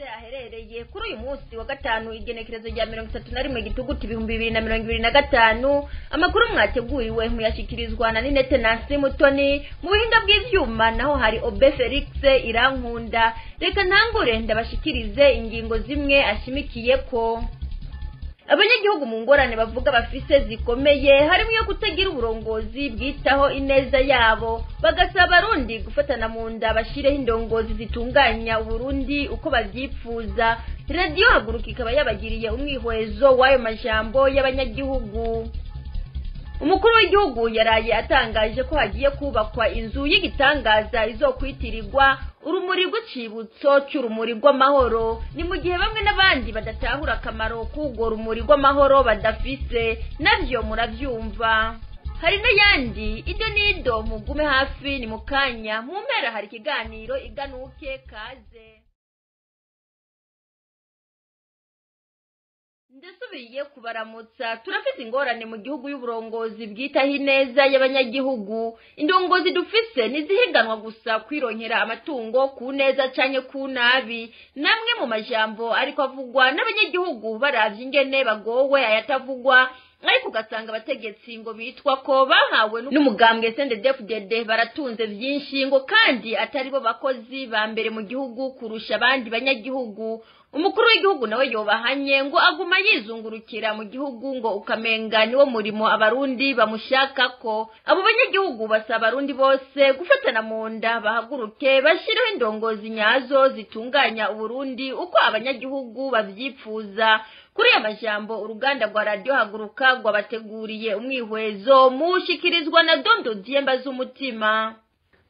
hose aherereye kuri uyu munsi wa gatanu, igenekerezo rya 31 gitugutu 2025. Amakuru mwateguriwe muyashikirizwa na Ninete Nancy Mutoni, mu buhinga bw'ivyuma naho hari Obe Felix Irankunda. Reka ntangure ndabashikirize ingingo zimwe ashimikiye ko abanyagihugu mu ngorane bavuga bafise zikomeye, harimo iyo kutagira uburongozi bwitaho ineza yabo, bagasaba Abarundi gufatana mu nda bashireho indongozi zitunganya Uburundi uko bavyipfuza. Radiyo Haguruka ikaba yabagiriye umwihwezo w'ayo majambo y'abanyagihugu. Umukuru w'igihugu yaraye atangaje ko hagiye kubakwa inzu y'igitangaza izokwitirirwa urumuri rw'icibutso c'urumuri rw'amahoro. Ni mu gihe bamwe n'abandi badatahura akamaro k'urwo rumuri rw'amahoro badafise, navyo muravyumva. Hari n'ayandi ido n'ido, mugume hafi, ni mu kanya. Mu mpera hari ikiganiro iganuke. Kaze. Ndasubiye kubaramutsa. Turafise ingorane mu gihugu y'uburongozi bwitaho ineza y'abanyagihugu. Indongozi dufise nizihiganwa gusa kwironkera amatungo ku neza canke ku nabi. Namwe mu majambo ariko avugwa n'abanyagihugu baravye ingene bagowe ayatavugwa, ariko ugasanga abategetsi ngo bitwa ko bahawe n'umugambwe CNDD-FDD baratunze vyinshi, ngo kandi atari bo bakozi ba mbere mu gihugu kurusha abandi banyagihugu. Umukuru w'igihugu nawe yobahanye ngo aguma yizungurukira mu gihugu, ngo ukamenga niwo murimo Abarundi bamushakako. Abo banyagihugu basaba Abarundi bose gufatana mu nda, bahaguruke bashireho indongozi nyazo zitunganya Uburundi uko abanyagihugu bavyipfuza. Kuri aya majambo uruganda rwa Radiyo Haguruka rwabateguriye umwihwezo, mushikirizwa na Dondo Diemba z'umutima.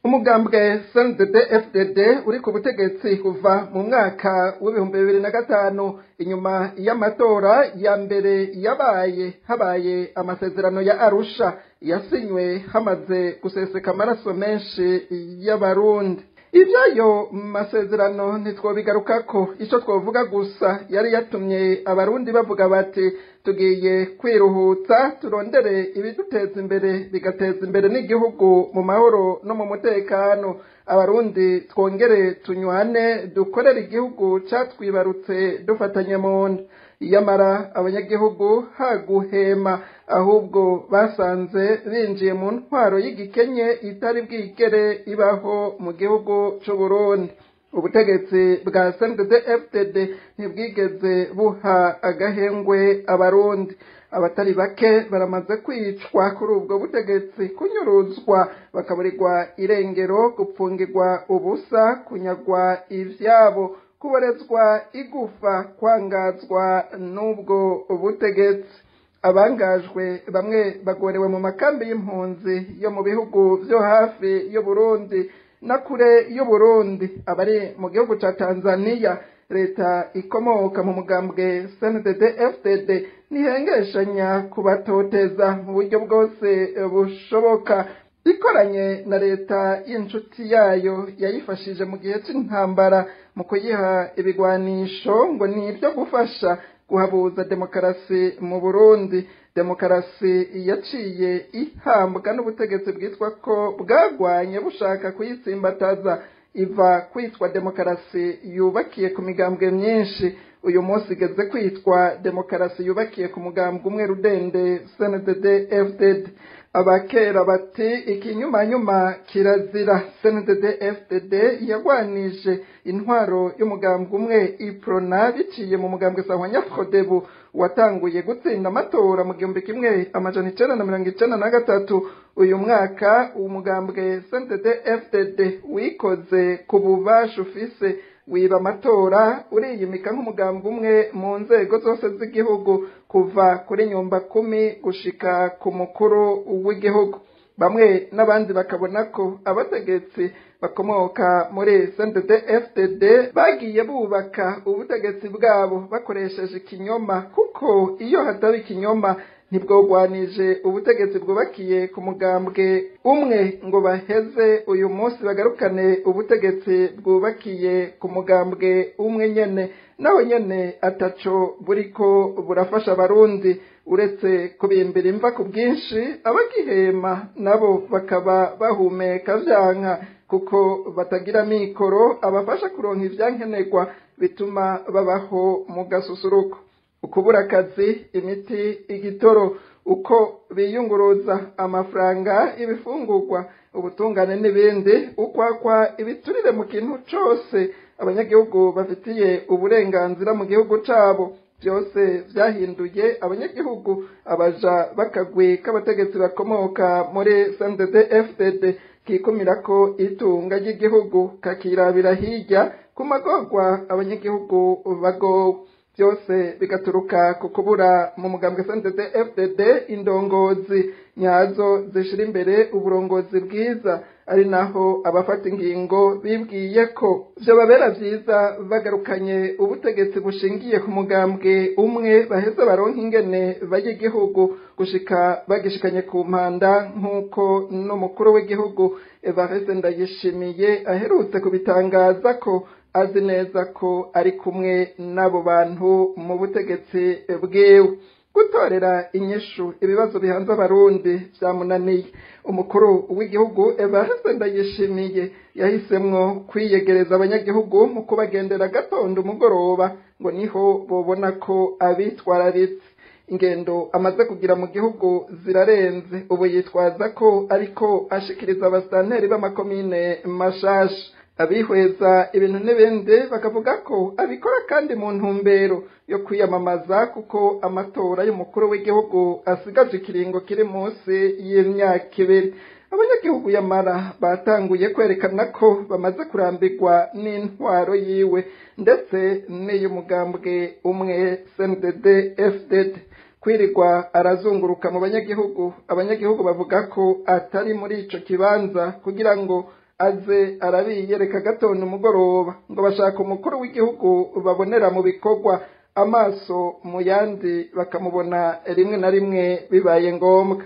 Umugambwe CNDD FDD uri ku butegetsi kuva mu mwaka w'2005, inyuma y'amatora ya mbere yabaye habaye amasezerano ya Arusha yasinywe hamaze guseseka amaraso menshi y'Abarundi. Ivyayo masezerano ntitwobigarukako, ico twovuga gusa yari yatumye Abarundi bavuga bati tugiye kwiruhutsa, turondere ibiduteza imbere bigateza imbere n'igihugu mu mahoro no mu mutekano, Abarundi twongere tunywane, dukorere igihugu catwibarutse dufatanye mu nda. Yamara abanyagihugu haguhema, ahubwo basanze binjiye mu ntwaro y'igikenye itari bwigere ibaho mu gihugu c'Uburundi. Ubutegetsi bwa CNDD FDD ntibwigeze buha agahengwe Abarundi. Abatari bake baramaze kwicwa kuri ubwo butegetsi, kunyuruzwa bakaburirwa irengero, gupfungirwa ubusa, kunyagwa ivyabo, kuborezwa igufa, kwangazwa n'ubwo butegetsi. Abangajwe bamwe bagorewe mu makambi y'impunzi yo mu bihugu vyo hafi y'Uburundi na kure y'Uburundi. Abari mu gihugu ca Tanzania, leta ikomoka mu mugambwe CNDD FDD ntihengeshanya kubatoteza mu buryo bwose bushoboka, ikoranye na leta y'inshuti yayo yayifashije mu gihe c'intambara mu kuyiha ibigwanisho ngo ni ibyo gufasha guhabuza demokarasi mu Burundi. Demokarasi yaciye ihambwa n'ubutegetsi bwitwa ko bwagwanye bushaka kuyitsimbataza, iva kwitwa demokarasi yubakiye ku migambwe myinshi, uyu munsi igeze kwitwa demokarasi yubakiye ku mugambwe umwe rudende CNDD FDD. Abakera bati ikinyumanyuma kirazira. CNDD FDD yagwanije intwaro y'umugambwe umwe Iprona biciye mu mugambwe Sahwanya Frodebu watanguye gutsinda amatora mu 1993. Uyu mwaka umugambwe CNDD FDD wikoze ku bubasha ufise, wiba amatora, uriyimika nk'umugambwe umwe mu nzego zose z'igihugu, kuva kuri nyumba kumi gushika ku mukuru w'igihugu. Bamwe n'abandi bakabona ko abategetsi bakomoka muri CNDD FDD bagiye bubaka ubutegetsi bwabo bakoresheje ikinyoma, kuko iyo hataba ikinyoma ntibwogwanije ubutegetsi bwubakiye ku mugambwe umwe ngo baheze uyu munsi bagarukane ubutegetsi bwubakiye ku mugambwe umwe nyene, naho nyene ataco buriko burafasha Abarundi uretse kubimbira imva ku bwinshi. Abagihema nabo bakaba bahumeka vyanka kuko batagira mikoro abafasha kuronka ivyankenerwa bituma babaho mu gasusuruko. Ukubura akazi, imiti, igitoro, uko biyunguruza, amafaranga, ibifungurwa, ubutungane n'ibindi, ukwakwa ibiturire mu kintu cose abanyagihugu bafitiye uburenganzira mu gihugu cabo, byose vyahinduye abanyagihugu abaja bakagwi k'abategetsi bakomoka muri CNDD FDD kikumirako itunga ry'igihugu kakirabira hirya ku magorwa abanyagihugu bagowe. Byose bigaturuka ku kubura mu mugambwe CNDD FDD indongozi nyazo zishira imbere uburongozi bwiza, ari naho abafata ingingo bibwiye ko vyobabera vyiza bagarukanye ubutegetsi bushingiye ku mugambwe umwe, baheza baronka ingene barya igihugu gushika bagishikanye ku mpanda, nk'uko n'umukuru w'igihugu Evariste Ndayishimiye aherutse kubitangaza ko azi neza ko ari kumwe n'abo bantu mu butegetsi bwiwe. Gutorera inyishu ibibazo bihanze abarundi vyamunaniye. Umukuru w'igihugu Evariste Ndayishimiye yahisemwo kwiyegereza abanyagihugu mu kubagendera gatondo umugoroba, ngo niho bobona ko abitwararitse. Ingendo amaze kugira mu gihugu zirarenze, ubu yitwaza ko ariko ashikiriza abasitanteri b'amakomine mashasha. Abihweza ibintu n'ibindi bakavuga ko abikora kandi mu ntumbero yo kwiyamamaza, kuko amatora y'umukuru w'igihugu asigaje ikiringo kiri munsi y'imyaka ibiri. Abanyagihugu yamara batanguye kwerekana ko bamaze kurambirwa n'intwaro yiwe ndetse n'iy'umugambwe umwe CNDD FDD. Kwirirwa arazunguruka mu banyagihugu, abanyagihugu bavuga ko atari muri ico kibanza kugira ngo aze arabiyereka gatondo umugoroba, ngo bashaka umukuru w'igihugu babonera mu bikorwa amaso mu yandi bakamubona rimwe na rimwe bibaye ngombwa.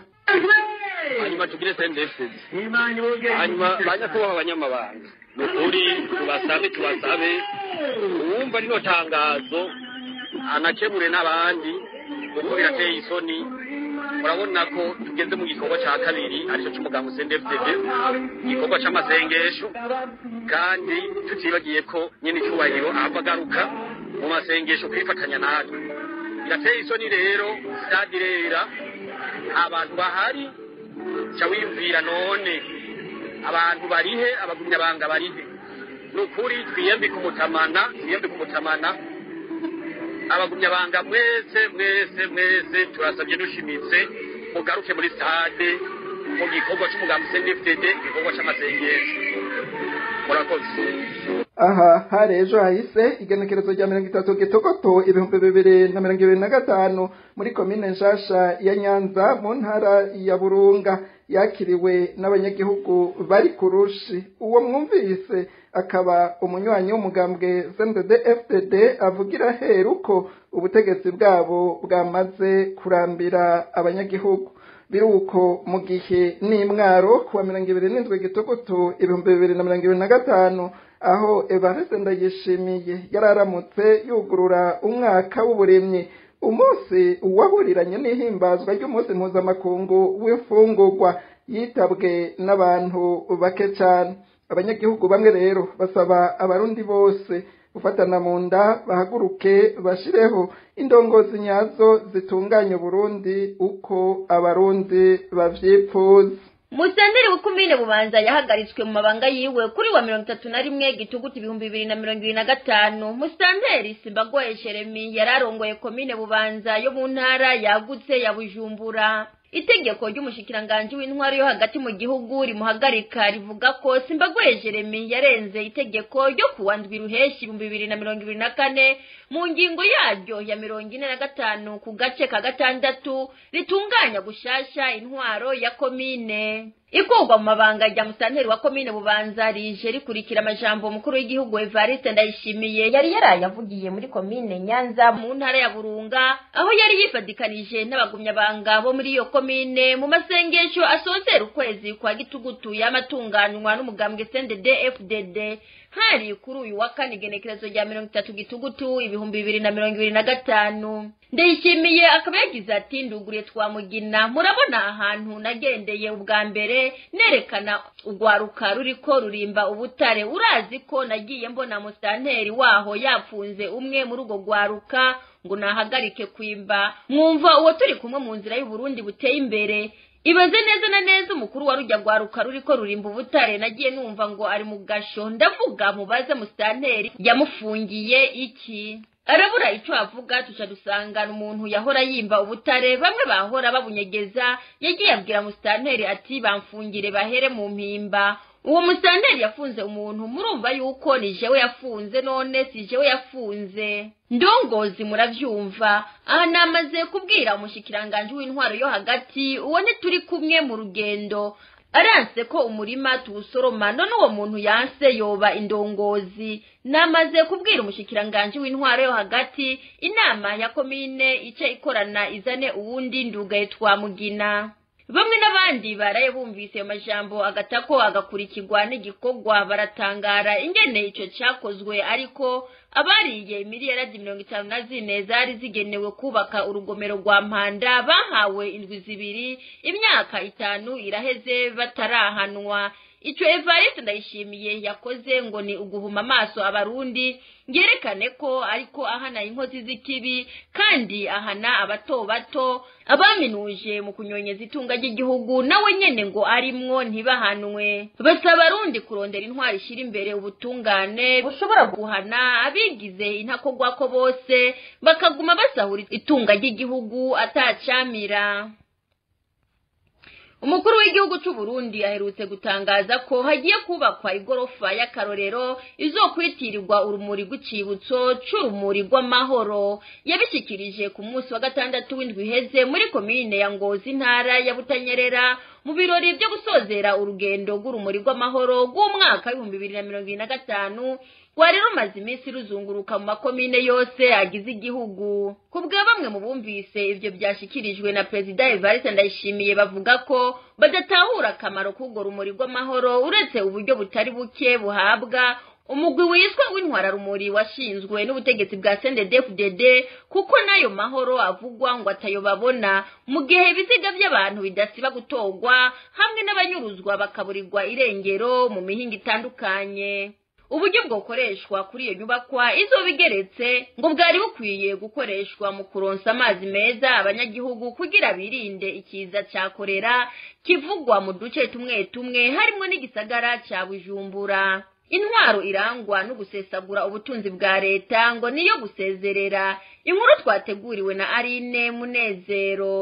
Hanyuma tugire CNDD-FDD, hanyuma banyakubahwa abanyamabanga, ni ukuri tubasabe uwumva rino tangazo anakebure n'abandi, kuko birateye isoni. Murabona ko tugeze mu gikorwa ca kabiri arico c'umugambi CNDD-FDD, igikorwa c'amasengesho, kandi tutibagiye ko nyene icubahiro ahava agaruka mu masengesho kwifatanya natwe. Birateye isoni rero, stade irera abantu bahari, ca wiyumvira none abantu barihe, abagumyabanga barihe? Ni ukuri twiyambike umutamana, twiyambike umutamana. Abagumyabanga mwese mwese mwese turasabye dushimitse mugaruke muri stade mu gikorwa c'umugambi CNDD-FDD, igikorwa c'amasengesho. Murakoze. Aha hari ejo hahise igenekerezo rya 30 Gitogoto 2025 muri komine nshasha ya Nyanza mu ntara ya Burunga, yakiriwe n'abanyagihugu bari kurushi. Uwo mwumvise akaba umunywanyi w'umugambwe CNDD FDD avugira heruko ubutegetsi bwabo bwamaze kurambira abanyagihugu. Biruko mu gihe n'imwaro kuwa 27 Gitogoto 2025, aho Evariste Ndayishimiye yararamutse yugurura umwaka w'uburimyi, umunsi wahuriranye n'ihimbazwa ry'umunsi mpuzamakungu w'imfungurwa, yitabwe n'abantu bake cyane. Abanyagihugu bamwe rero basaba abarundi bose gufatana mu nda, bahaguruke bashireho indongozi nyazo zitunganya Burundi uko abarundi bavyipfuza. Musitanteri wa komine Bubanza yahagaritswe mu mabanga yiwe kuri wa 31 Gitugutu 2025. Musitanteri Simbagoye Jeremy yararongoye komine Bubanza yo mu ntara yagutse ya Bujumbura. Itegeko ry'umushikiranganje w'intwaro yo hagati mu gihugu rimuhagarika rivuga ko Simbagoye Jeremy yarenze itegeko ryo kuwa ndwi Ruheshi 2024 mu ngingo yaryo ya 45 ku gace ka 6 ritunganya gushasha intwaro ya komine. Ikurwa mu mabanga rya musitanteri wa komine Bubanza rije rikurikira amajambo umukuru w'igihugu Evariste Ndayishimiye yari yarayavugiye muri komine Nyanza mu ntara ya Burunga, aho yari yifadikanije n'abagumyabanga bo muri iyo komine mu masengesho asozera ukwezi kwa Gitugutu y'amatunganywa n'umugambwe CNDD FDD. Hari kuri uyu wa kane igenekerezo rya 30 Gitugutu 2025. Ndayishimiye akaba yagize ati: nduguriye Twamugina, murabona ahantu nagendeye ubwa mbere nerekana urwaruka ruriko rurimba ubutare. Urazi ko nagiye mbona musitanteri waho yapfunze umwe muri urwo rwaruka ngo nahagarike kwimba. Mwumva uwo turi kumwe mu nzira y'Uburundi buteye imbere. Ibaze neza na neza umukuru wa rujya rwaruka ruriko rurimba ubutare nagiye numva ngo ari mu gasho. Ndavuga mubaze musitanteri yamufungiye iki? Arabura icyo avuga. Tuca dusangana umuntu yahora yimba ubutare, bamwe bahora babunyegeza, yagiye abwira musitanteri ati bamfungire bahere mu mpimba. Uwo musitanteri yafunze umuntu, murumva yuko ni jewe yafunze, none si jewe yafunze. Ndongozi muravyumva. Aha namaze kubwira umushikiranganje w'intwaro yo hagati, uwo turi kumwe mu rugendo, aranse ko umurima tuwusoroma, none uwo muntu yanse yoba indongozi. Namaze kubwira umushikiranganje w'intwaro yo hagati, inama ya komine ice ikorana izane uwundi. Ndugaye Twamugina. Bamwe n'abandi baraye bumvise ayo majambo agatako agakurikirwa n'igikorwa, baratangara ingene ico cakozwe. Ariko abariye miliyaradi 54 zari zigenewe kubaka urugomero rwa Mpanda bahawe indwi zibiri, imyaka 5 iraheze batarahanwa. Ico Evariste Ndayishimiye yakoze ngo ni uguhuma amaso abarundi, ngerekane ko ariko ahana inkozi z'ikibi kandi ahana abato bato abaminuje mu kunyonyeza itunga ry'igihugu, nawe nyene ngo arimwo ntibahanwe. Basaba abarundi kurondera intwari ishira imbere ubutungane bushobora guhana abigize intakogwako bose, bakaguma basahura itunga ry'igihugu atacamira. Umukuru w'igihugu c'u Burundi aherutse gutangaza ko hagiye kubakwa igorofa y'akarorero izokwitirirwa urumuri rw'icibutso c'urumuri rw'amahoro. Yabishikirije ku munsi wa gatandatu w'indwi iheze muri komine ya Ngozi, intara ya Butanyerera, mu birori byo gusozera urugendo rw'urumuri rw'amahoro rw'umwaka 2025 rwari rumaze iminsi ruzunguruka mu makomine yose agize igihugu. Kubwa bamwe mu bumvise ivyo byashikirijwe na Perezida Evariste Ndayishimiye, bavuga ko badatahura akamaro k'urwo rumuri rw'amahoro, uretse uburyo butari buke buhabwa umugwi wiswe w'intwararumuri washinzwe n'ubutegetsi bwa CNDD-FDD, kuko nayo mahoro avugwa ngo atayo babona, mu gihe ibiziga by'abantu bidasiba gutorwa hamwe n'abanyuruzwa bakaburirwa irengero mu mihinga itandukanye. Uburyo bwokoreshwa kuri iyo nyubakwa izoba igeretse ngo bwari bukwiye gukoreshwa mu kuronsa amazi meza abanyagihugu kugira birinde ikiza ca korera kivugwa mu duce tumwe tumwe harimo n'igisagara ca Bujumbura. Intwaro irangwa no gusesagura ubutunzi bwa leta ngo niyo gusezerera. Inkuru twateguriwe na Arine Munezero.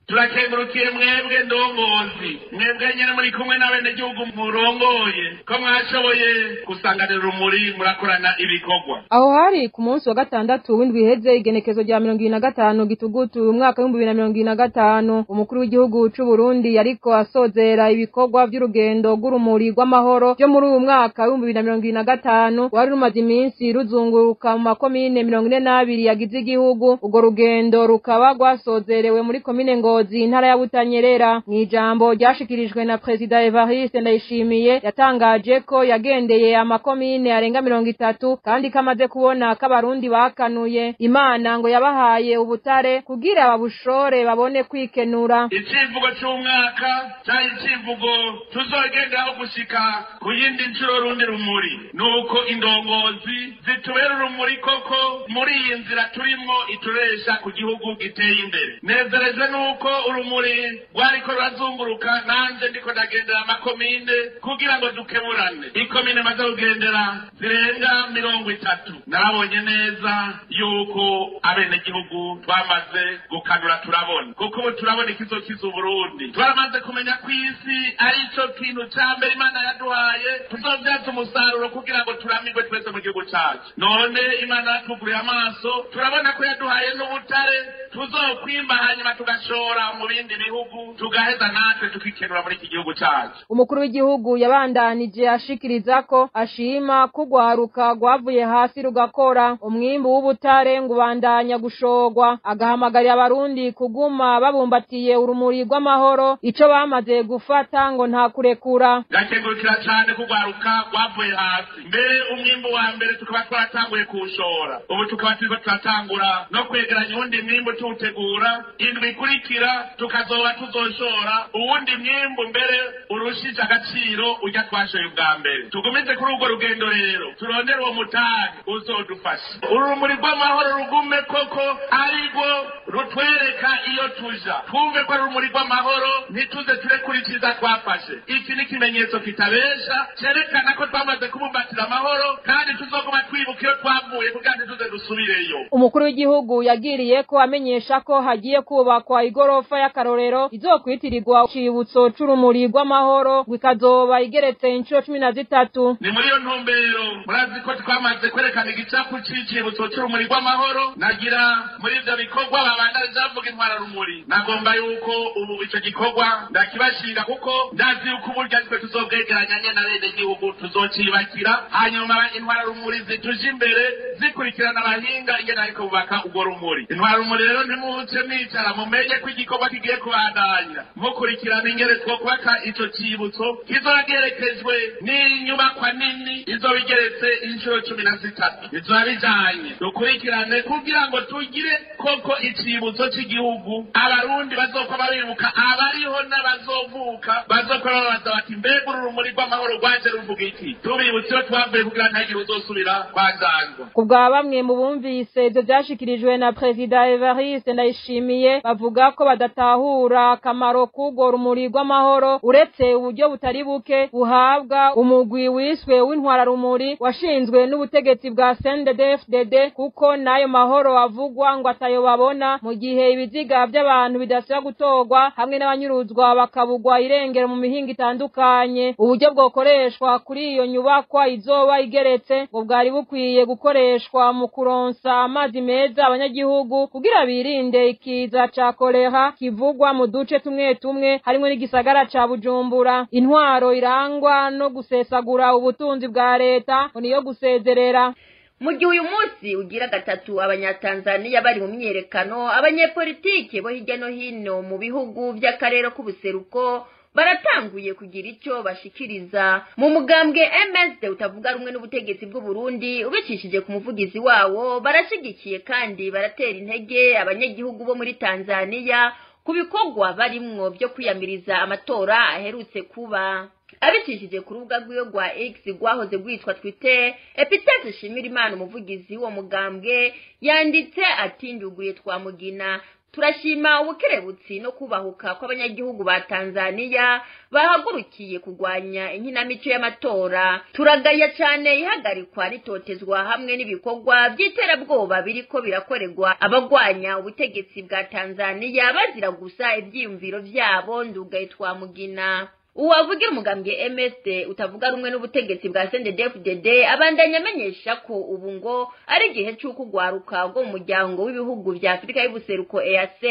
Turakengurukiye mwebwe ndongozi, mwebwe nyene muri kumwe n'abenegihugu murongoye, ko mwashoboye gusanganira urumuri murakorana ibikorwa. Aho hari ku munsi wa gatandatu w'indwi iheze, igenekezo rya 25 Gitugutu umwaka 2025, umukuru w'igihugu c'u Burundi yariko asozera ibikorwa vy'urugendo rw'urumuri rw'amahoro byo muri uyu mwaka 2025 wari rumaze iminsi ruzunguruka mu makomine 42 yagize igihugu. Urwo rugendo rukaba rwasozerewe muri komine Ngozi, intara ya Butanyerera. Mw'ijambo ryashikirijwe na Perezida Evariste Ndayishimiye, yatangaje ko yagendeye amakomine arenga 30 kandi kamaze kubona ko abarundi bakanuye. Imana ngo yabahaye ubutare kugira babushore babone kwikenura. Icivugo c'umwaka cari icivugo tuzogenderaho gushika ku yindi nshuro rundi rumuri, nuko indongozi zitubera urumuri koko muri iyi nzira turimwo ituresha ku gihugu giteye imbere. Nezerejwe nuko urumuri rwariko rurazunguruka, nanje ndiko ndagendera amakomine kugira ngo dukeburane. Ikomine maze kugendera zirenga 30, narabonye neza yuko abenegihugu twamaze gukanura, turabona kuko ubu turabona ikizokiza Uburundi. Twaramaze kumenya ko isi arico kintu ca mbere Imana yaduhaye tuzovyaza umusaruro kugira ngo turamirwe twese mu gihugu cacu. None Imana yatuguriye amaso, turabona ko yaduhaye n'ubutare tuzokwimba hanyuma tugashora. dushora mu bindi bihugu, tugaheza natwe tukikenura muri iki gihugu cyacu. Umukuru w'igihugu yabandanije ashikiriza ko ashima kugwaruka rwavuye hasi rugakora umwimbu w'ubutare ngo ubandanya gushogwa, agahamagarira abarundi kuguma babumbatiye urumuri rw'amahoro ico bamaze gufata ngo nta kurekura. Ndakengurukira cyane kugwaruka rwavuye hasi, mbere umwimbu wa mbere tukaba twaratanguye kuwushora, ubu tukaba turiko turatangura no kwegeranya uwundi mwimbu tuwutegura, indwi ikurikira tukazoba tuzoshora uwundi mwimbu mbere urushije agaciro ujya twashoye ubwa mbere. Tugumize kuri urwo rugendo rero, turondere uwo mutahe uzodufasha. Urumuri rw'amahoro rugume koko arirwo rutwereka iyo tuja, twumve ko ari urumuri rw'amahoro, ntituze turekure iciza twafashe. Iki ni ikimenyetso kitabesha cerekana ko twamaze kubumbatira amahoro kandi tuzoguma twibuka iyo twavuye kugira ntituze dusubireyo. Umukuru w'igihugu yagiriye ko amenyesha ko hagiye kubakwa igorofa y'akarorero izokwitirirwa icibutso c'urumuri rw'amahoro, ikazoba igeretse inshuro 13. Ni muri iyo ntumbero murazi ko twamaze kwerekana igicapu c'icibutso c'urumuri rw'amahoro. Nagira muri ivyo bikorwa babandanije bavuga intwararumuri, nagomba yuko ubu ico gikorwa ndakibashinga kuko ndazi yuko uburyo aritwe tuzobwegeranya nyene abenegihugu tuzocibakira, hanyuma intwararumuri zituje imbere zikurikirana abahinga ingene ariko bubaka urwo rumuri. Intwararumuri rero ntimuce mwicara, mumenye ko igikorwa kigiye kubandanya, mukurikirana ingene twokubaka ico cibutso kizoba giherekejwe n'inyubakwa nini izoba igeretse inshuro 13. Bizoba bijanye dukurikirane kugira ngo tugire koko icibutso c'igihugu abarundi bazokwa bibuka, abariho n'abazovuka bazokwa babaza bati mbega uru rumuri rw'amahoro rwaje ruvuga iki? Tubibutse iyo twavuye kugira ntihagire uzosubira kwanzangwa. Ku bwa bamwe mu bumvise ivyo vyashikirijwe na Perezida Evariste Ndayishimiye, bavuga ko badatahura akamaro k'urwo rumuri rw'amahoro uretse uburyo butari buke buhabwa umugwi wiswe w'intwararumuri washinzwe n'ubutegetsi bwa CNDD-FDD, kuko n'ayo mahoro avugwa ngo atayo babona mu gihe ibiziga by'abantu bidasubira gutorwa hamwe n'abanyuruzwa bakabugwa irengero mu mihingo itandukanye. Uburyo bwokoreshwa kuri iyo nyubakwa izoba igeretse ngo bwari bukwiye gukoreshwa mu kuronsa amazi meza abanyagihugu kugira birinde ikiza ca kolera kivugwa mu duce tumwe tumwe harimwo n'igisagara ca Bujumbura. Intwaro irangwa no gusesagura ubutunzi bwa leta ngo niyo gusezerera. Mu gihe uyu munsi ugira gatatu abanyatanzania bari mu myiyerekano, abanyepolitike bo hirya no hino mu bihugu by'akarere k'ubuseruko baratanguye kugira icyo bashikiriza. Mu mugambwe MSD utavuga rumwe n'ubutegetsi bw'u Burundi ubicishije ku muvugizi wawo, barashigikiye kandi baratera intege abanyagihugu bo muri Tanzania ku bikorwa barimwo byo kwiyamiriza amatora aherutse kuba. Abicishije ku rubuga rwiwe rwa X rwahoze rwitwa Twitter, Epitase Shimirimana umuvugizi w'uwo mugambwe yanditse ati: nduguye Twamugina, turashima ubukerebutsi no kubahuka kw'abanyagihugu ba Tanzania bahagurukiye kugwanya inkinamico y'amatora. Turagaya cyane ihagarikwa n'itotezwa hamwe n'ibikorwa by'iterabwoba biriko birakorerwa abagwanya ubutegetsi bwa Tanzania bazira gusa ivyiyumviro vyabo. Ndugaye Twamugina. Uwavugira umugambwe MSD utavuga rumwe n'ubutegetsi bwa CNDD-FDD abandanya amenyesha ko ubu ngo ari igihe c'uko ugwaruka rwo mu muryango w'ibihugu vya Afurika y'ubuseruko EAC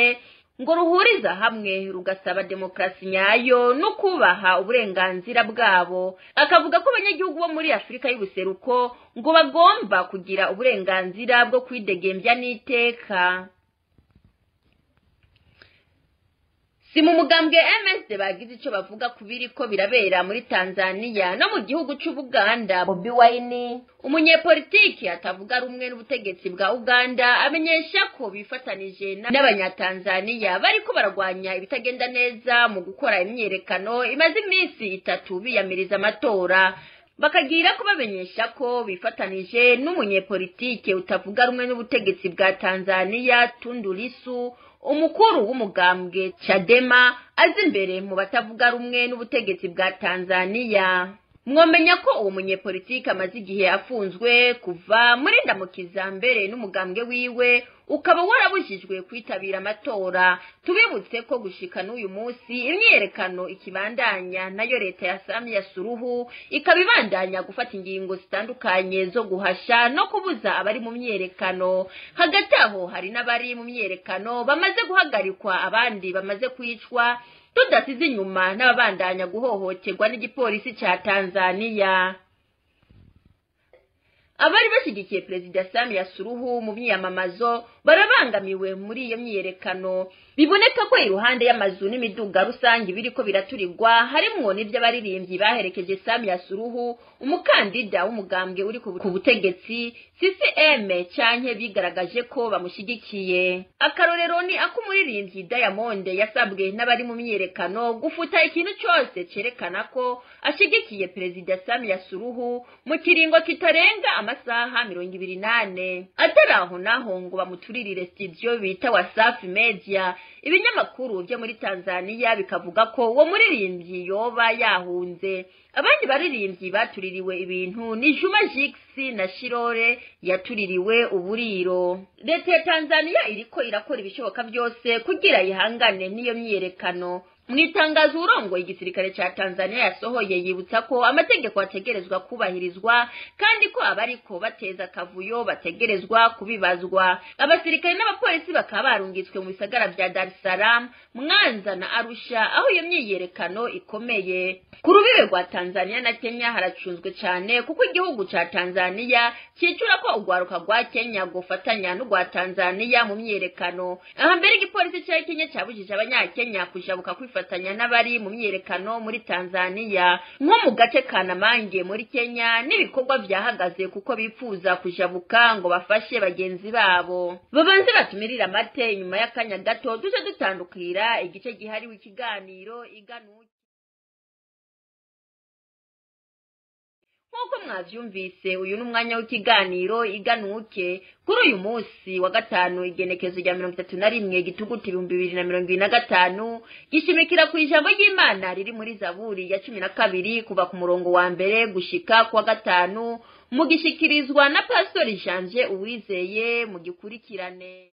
ngo ruhuriza hamwe rugasaba demokarasi nyayo no kubaha uburenganzira bwabo. Akavuga ko abanyagihugu bo muri Afurika y'ubuseruko ngo bagomba kugira uburenganzira bwo kwidegembya n'iteka. Si mu mugambwe MSD bagize ico bavuga kubiriko birabera muri Tanzania no mu gihugu c'Ubuganda. Bobi Wine, umunyepolitiki atavuga rumwe n'ubutegetsi bwa Uganda, amenyesha ko bifatanije n'abanyatanzania bariko baragwanya ibitagenda neza mu gukora imyiyerekano imaze iminsi 3 biyamiriza amatora. Bakagira ko bamenyesha ko bifatanije n'umunyepolitike utavuga rumwe n'ubutegetsi bwa Tanzania Tundu Lissu, umukuru w'umugambwe Chadema azi imbere mu batavuga rumwe n'ubutegetsi bwa Tanzania. Mwomenya ko uwo munyepolitike amaze igihe afunzwe kuva muri ndamukiza mbere n'umugambwe wiwe ukaba warabujijwe kwitabira amatora. Tubibutse ko gushika n'uyu munsi imyiyerekano ikibandanya, nayo leta ya Samia Suluhu ikaba ibandanya gufata ingingo zitandukanye zo guhasha no kubuza abari mu myiyerekano. Hagati aho hari n'abari mu myiyerekano bamaze guhagarikwa, abandi bamaze kwicwa, tudasize inyuma n'ababandanya guhohoterwa n'igipolisi ca Tanzania. Abari bashyigikiye Perezida Samia Suluhu mu myiyamamazo barabangamiwe muri iyo myiyerekano. Biboneka ko iruhande y'amazu n'imiduga rusange biriko biraturirwa harimwo n'ivy'abaririmbyi baherekeje Samia Suluhu, umukandida w'umugambwe uri ku butegetsi CCM, canke bigaragaje ko bamushigikiye. Akarorero ni ak'umuririmbyi Diamond yasabwe n'abari mu myiyerekano gufuta ikintu cose cerekana ko ashigikiye Perezida Samia Suluhu mu kiringo kitarenga amasaha 24. Atari aho naho ngo bamuturirire studio bita Wasafi Media. Ibinyamakuru vyo muri Tanzania bikavuga ko uwo muririmbyi yoba yahunze. Abandi baririmbyi batuririwe ibintu ni Juma Jux na Shirore yatuririwe uburiro. Leta ya Tanzania iriko irakora ibishoboka byose kugira ihangane n'iyo myiyerekano. Mu itangazo urongoye igisirikare ca Tanzania yasohoye yibutsa ko amategeko ategerezwa kubahirizwa kandi ko abariko bateza akavuyo bategerezwa kubibazwa. Abasirikare n'abapolisi bakaba barungitswe mu bisagara vya Dar es Salaam, Mwanza na Arusha aho iyo myiyerekano ikomeye. Ku rubibe rwa Tanzania na Kenya haracunzwe cane kuko igihugu ca Tanzania cicura ko urwaruka rwa Kenya gufatanya n'urwa Tanzania mu myiyerekano. Aha mbere igipolisi ca Kenya cabujije abanyakenya kujabuka kwifatanya n'abari mu myiyerekano muri Tanzania, nko mu gace ka Namange muri Kenya n'ibikorwa vyahagaze kuko bipfuza kujabuka ngo bafashe bagenzi babo. Babanze batumirira amate, inyuma y'akanya gato duce dutandukira igice gihariwe ikiganiro iganuke. Nk'uko mwavyumvise, uyu ni umwanya w'ikiganiro iganuke. Kuri uyu munsi wa gatanu, igenekezo rya 31 Gitugutu 2025, gishimikira ku ijambo ry'Imana riri muri Zaburi ya 12 kuva ku murongo wa mbere gushika kuwa gatanu, mugishikirizwa na Pastori Janvier Uwizeye. Mugikurikirane.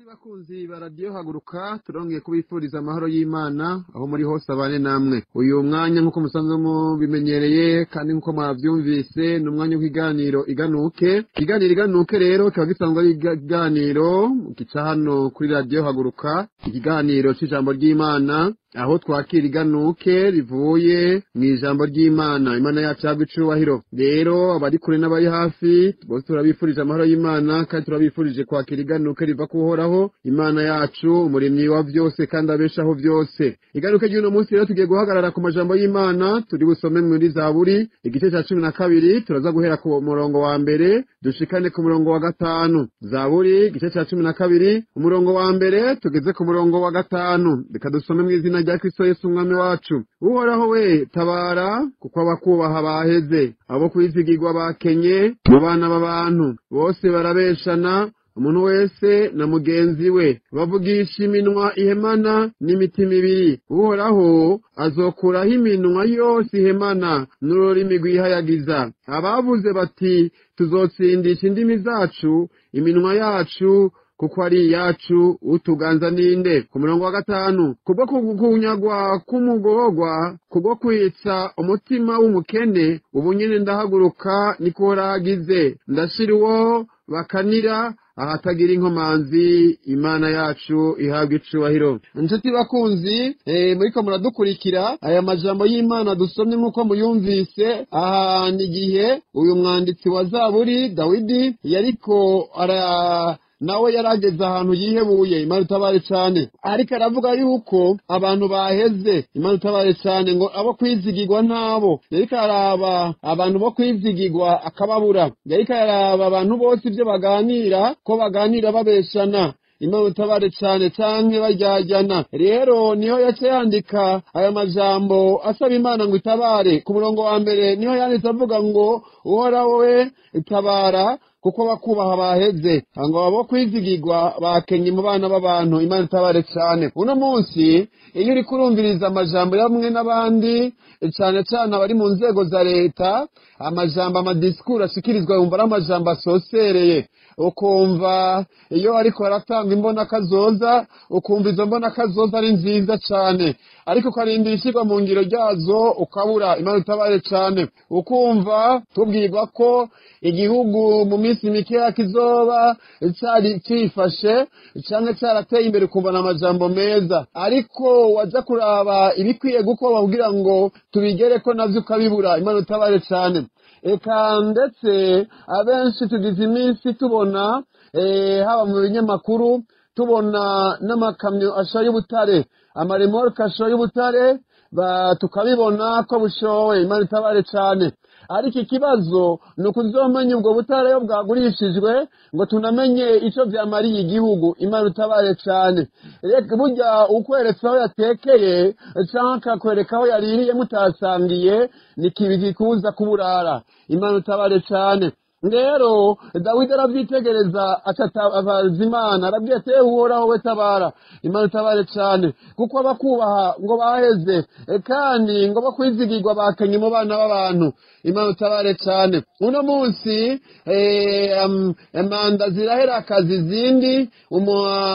Bakunzi ba radiyo Haguruka, turongeye kubifuriza amahoro y'Imana aho muri hose abane namwe. Uyu mwanya, nk'uko musanzwe mubimenyereye kandi nk'uko mwavyumvise, ni umwanya w'ikiganiro iganuke. Ikiganiro iganuke rero kikaba gisanzwe ari ikiganiro gica hano kuri radiyo Haguruka, ikiganiro c'ijambo ry'Imana, aho twakira iganuke rivuye mu ijambo ry'Imana. Imana yacu yagwa icubahiro. Rero abari kure n'abari hafi bose turabifurije amahoro y'Imana kandi turabifurije kwakira iganuke riva kuhoraho Imana yacu, umuremyi wa vyose kandi abeshaho vyose. Iganuke ry'uno munsi rero tugiye guhagarara ku majambo y'Imana turi busome muri Zaburi igice ca 12. Turaza guhera ku murongo wa mbere dushikane ku murongo wa gatanu. Zaburi igice ca 12, umurongo wa mbere tugeze ku murongo wa gatanu. Reka dusome mu izina rya Kristo Yesu umwami wacu. Uhoraho we, tabara, kuko abakubaha baheze, abo kwizigirwa bakenye mu bana b'abantu. Bose barabeshana, umuntu wese na mugenzi we, bavugisha iminwa ihemana n'imitima ibiri. Uhoraho azokuraho iminwa yose ihemana n'ururimi rwihayagiza. Abavuze bati: "Tuzotsindisha indimi zacu iminwa yacu, kuko ari iyacu, utuganza ninde?" Ku murongo wa gatanu: kubwo kunyagwa k'umugororwa, kubwo kwitsa umutima w'umukene, ubu nyene ndahaguruka, niko Uhoraho, ndashira uwo bakanira ahatagira inkomanzi. Imana yacu ihabwa icubahiro. Inshuti bakunzi muriko muradukurikira, aya majambo y'Imana dusomye, nk'uko muyumvise aha, igihe uyu mwanditsi wa Zaburi Dawidi yariko ara nawe yarageze ahantu yihebuye. Imana utabare cane. Ariko aravuga yuko abantu baheze. Imana utabare cane. Ngo abo kwizigirwa ntabo. Yariko araba abantu bo kwizigirwa akababura. Yariko araba abantu bose ibyo baganira, ko baganira babeshana. Imana utabare cane, canke baryajyana. Rero niho yaca yandika aya majambo asaba Imana ngo itabare. Ku murongo wa mbere niho yanditse avuga ngo: "Uhoraho we, tabara." Kuko bakubaha baheze, ngo abo kwizigirwa bakenye mu bana b'abantu. Imana itabare cyane. Uno munsi iyo uri kurumviriza amajambo yamwe n'abandi, cyane cyane abari mu nzego za leta, amajambo, amadisikuru ashikirizwa, yumva ari amajambo asosereye. Ukumva iyo ariko aratanga imbona kazoza, ukumva izo mbona kazoza ari nziza cyane, ariko ukarindira ishyirwa mu ngiro ryazo ukabura. Imana itabare cyane. Ukumva tubwirwa ko igihugu mu minsi mikeya kizoba cyari cyifashe cyangwa cyarateye imbere, ukumva amajambo meza, ariko waja kuraba ibikwiye gukorwa kugira ngo tubigere ko navyo ukabibura. Imana itabare cyane. Eka ndetse abenshi tugize iminsi tubona, haba mu binyamakuru, tubona n'amakamyo ashoye ubutare, amaremorke ashoye ubutare, tukabibona ko bushowe. Imana itabare cyane. Ariko ikibazo ni ukuzomenya ubwo butare iyo bwagurishijwe, ngo tunamenye icyo byamariye igihugu. Imana itabare cyane. Reka burya ukweretse aho yatekeye cyangwa akakwereka aho yaririye mutasangiye, ni kibi gikuza kuburara. Imana itabare cyane. Rero Dawidi arabyitegereza, acatabaza Imana, arabwira ati: "Uhoraho we, tabara." Imana itabare cyane, kuko abakubaha ngo baheze, kandi ngo bakwizigirwa bakenye mu bana b'abantu. Imana itabare cyane. Uno munsi manda zirahera akazi izindi,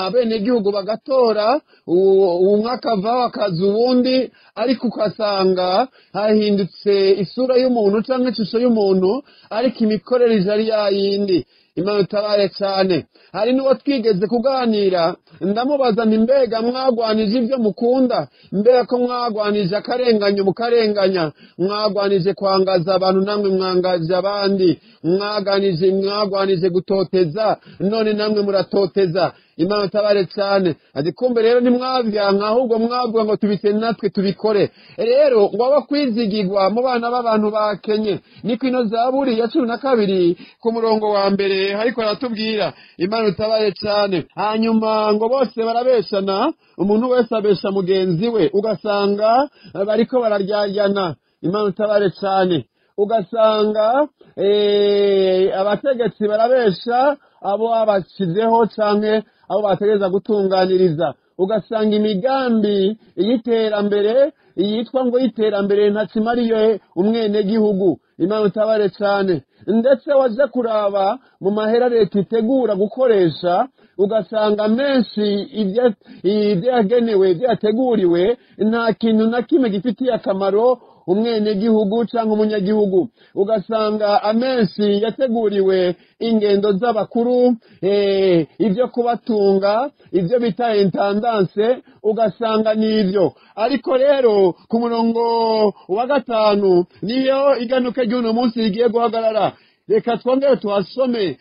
abenegihugu bagatora umwe akavaho akaza uwundi, ariko ugasanga hahindutse isura y'umuntu cyangwa ishusho y'umuntu, ariko imikorere ije ari ya yindi. Imana itabare cyane. Hari n'uwo twigeze kuganira, ndamubaza nti: "Mbega mwagwanije ibyo mukunda? Mbega ko mwagwanije akarenganyo mukarenganya, mwagwanije kwangaza abantu namwe mwangaje abandi, mwagwanije gutoteza none namwe muratoteza?" Imana itabare cyane. Ati: "Kumbe rero ntimwabyanka, ahubwo mwavuga ngo tubise natwe tubikore." Rero ngo abo kwizigirwa mu bana b'abantu bakenye, niko ino Zaburi ya 12 ku murongo wa 1 ariko aratubwira. Imana itabare cyane. Hanyuma ngo bose barabeshana, umuntu wese abesha mugenzi we, ugasanga bariko bararyajyana. Imana itabare cyane. Ugasanga abategetsi barabesha abo babashyizeho canke abo bategereza gutunganiriza, ugasanga imigambi y'iterambere yitwa ngo y'iterambere ntakimariye umwenegihugu. Imana itabare cyane. Ndetse waje kuraba mu mahera leta itegura gukoresha, ugasanga menshi ibyo yagenewe, ibyo yateguriwe, nta kintu na kimwe gifitiye akamaro umwenegihugu cyangwa umunyagihugu. Ugasanga amenshi yateguriwe ingendo z'abakuru, ibyo kubatunga, ibyo bita intendance, ugasanga nibyo. Ariko rero ku murongo wa 5 niyo iganuke ry'uno munsi rigiye guhagarara. Reka twongere tuhasome.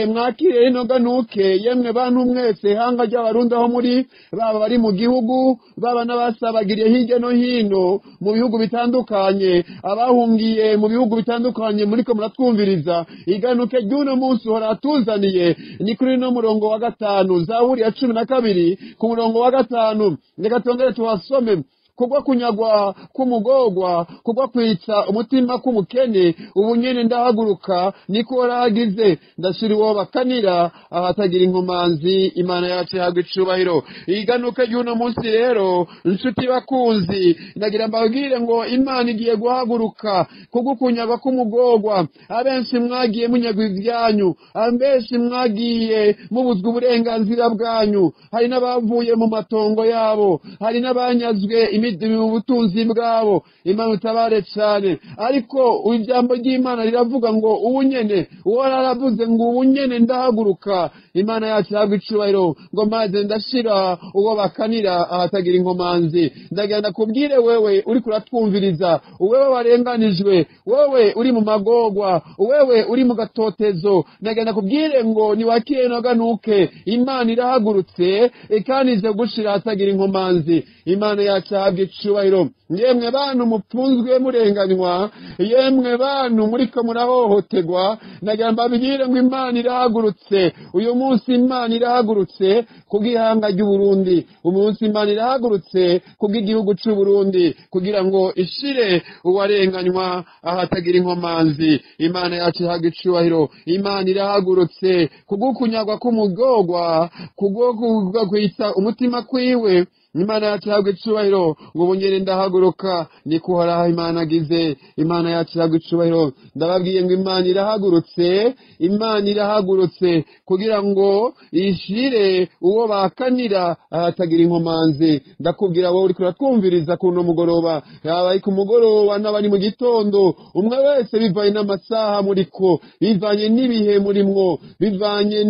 Mwakire ino ganuke, yemwe bantu mwese, hanga ry'Abarundi aho muri, baba bari mu gihugu, baba n'abasabagiriye hirya no hino mu bihugu bitandukanye, abahungiye mu bihugu bitandukanye, muriko muratwumviriza. Iganuke ry'uno munsi uhora atuzaniye ni kuri no murongo wa 5, Zaburi ya 12 ku murongo wa 5. Reka twongere tuhasome. Kubwo kunyagwa k'umugogwa, kubwo kwitsa umutima k'umukene, ubu nyene ndahaguruka, niko waragize, ndashira uwo bakanira ahatagira inkomanzi. Imana yacu ihabwa icubahiro. Iganuke ry'uno munsi rero, nshuti bakunzi, ndagira mbabwire ngo Imana igiye guhaguruka kubwo kunyagwa k'umugogwa. Abenshi mwagiye munyagwa ibyanyu, abenshi mwagiye mubuzwa uburenganzira bwanyu, hari n'abavuye mu matongo yabo, hari n'abanyazwe ubutunzi bwabo. Imana itabare cyane. Ariko ijambo ry'Imana riravuga ngo ubu nyene, uwo aravuze ngo ubu nyene ndahaguruka. Imana yacu ihabwa icubahiro. Ngo maze ndashira uwo bakanira ahatagira inkomanzi. Ndagenda kubwire wewe uri kuratwumviriza, wewe warenganijwe, wewe uri mu magogwa, wewe uri mu gatotezo, ndagenda kubwire ngo niwakire naganuke. Imana irahagurutse kandi ije gushira ahatagira inkomanzi. Imana yacu ihabwa ihabwa icubahiro. Yemwe bantu mupfunzwe murenganywa, yemwe bantu muriko murahohoterwa, nagira mbabwire ngo Imana irahagurutse uyu munsi. Imana irahagurutse kubw'ihanga ry'Uburundi, umunsi Imana irahagurutse kubw'igihugu c'Uburundi, kugira ngo ishire uwarenganywa ahatagira inkomanzi. Imana yacu ihabwa icubahiro. Imana irahagurutse kubw'ukunyagwa k'umugorwa, kubwo kwitsa umutima kwiwe. Imana yacu ihabwa icubahiro. Ngo ubu ndahaguruka niko Uhoraho Imana agize. Imana yacu ihabwa icubahiro. Ndababwiye ngo Imana irahagurutse, Imana irahagurutse kugira ngo ishire uwo bakanira ahatagira inkomanzi. Ndakubwira wowe uriko uratwumviriza kuno mugoroba, yaba ari ku mugoroba n'abari mu gitondo, umwe wese bivanye n'amasaha muriko, bivanye n'ibihe murimwo, bivanye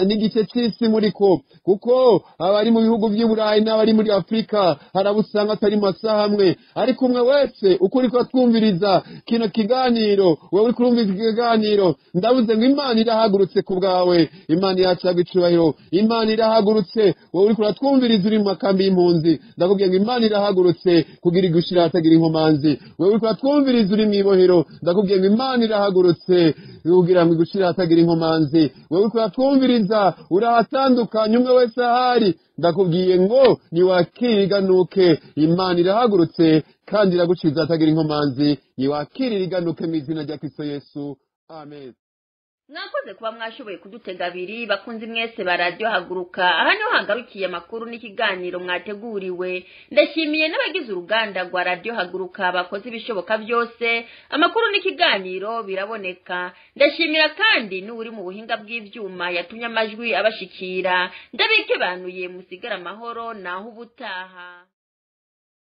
n'igice c'isi muriko, kuko abari mu bihugu vy'Iburayi n'abari muri Afrika harabusanga atari masaha amwe. Ariko umwe wese uko uriko twumviriza kino kiganiro, wewe uriko urumviriza ikiganiro, ndavuze ngo Imana irahagurutse ku bwawe. Imana yacu ihabwa icubahiro. Imana irahagurutse. Wowe uriko uratwumviriza uri mu makambi y'impunzi, ndakubwiye ngo Imana irahagurutse kugira igushira ahatagira inkomanzi. Wewe uriko uratwumviriza uri mw'ibohero, ndakubwiye ngo Imana irahagurutse kugira ngo igushire ahatagira inkomanzi. Wewe uriko uratwumviriza urahatandukanye, umwe wese ahari, ndakubwiye ngo niwakiriganuke. Imana irahagurutse kandi iraguciza ahatagira inkomanzi. Niwakiririganuke mu izina rya Kristo Yesu, amen. Mwakoze kuba mwashoboye kudutega abiri, bakunzi mwese ba Radio Haguruka. Aha niho hagarukiye amakuru n'ikiganiro mwateguriwe. Ndashimiye n'abagize uruganda rwa Radio Haguruka bakoze ibishoboka byose amakuru n'ikiganiro biraboneka. Ndashimira kandi n'uri mu buhinga bw'ivyuma yatumye amajwi abashikira. Ndabikebanuye, musigara amahoro, naho ubutaha.